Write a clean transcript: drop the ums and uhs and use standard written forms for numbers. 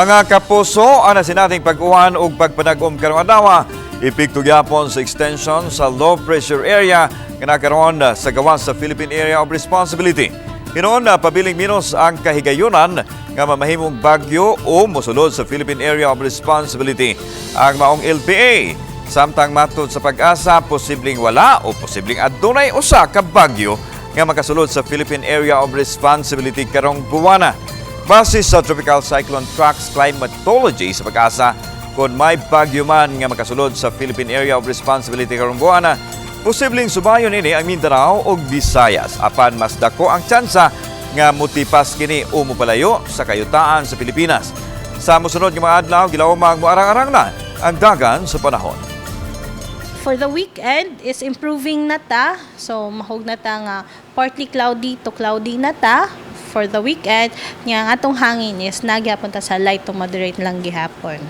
Mga kapuso, ana sinating pag-uwan ug pagpanag-om karong adlaw, epekto gyapon sa extension sa low pressure area nga nakaroon sa gawas sa Philippine Area of Responsibility. Hinuon na pabiling minus ang kahigayunan nga mamahimong bagyo o mosulod sa Philippine Area of Responsibility ang maong LPA. Samtang matod sa Pag-asa, posibleng wala o posibleng adunay usa ka bagyo nga makasulod sa Philippine Area of Responsibility karong buwana. Base sa Tropical Cyclone Tracks Climatology sa Pag-asa, kung may bagyo man nga makasulod sa Philippine Area of Responsibility karong buwana, posibleng subayon ini ang Mindanao ug Visayas. Apan mas dako ang tsansa nga mutipas kini o mopalayo sa kayutaan sa Pilipinas. Sa mosunod nga mga adlaw, gilawmang moarang-arang na ang dagan sa panahon. For the weekend is improving na ta. So mahog na ta nga partly cloudy to cloudy na ta for the weekend. Nga ang atong hangin is nagyapon ta sa light to moderate lang gihapon.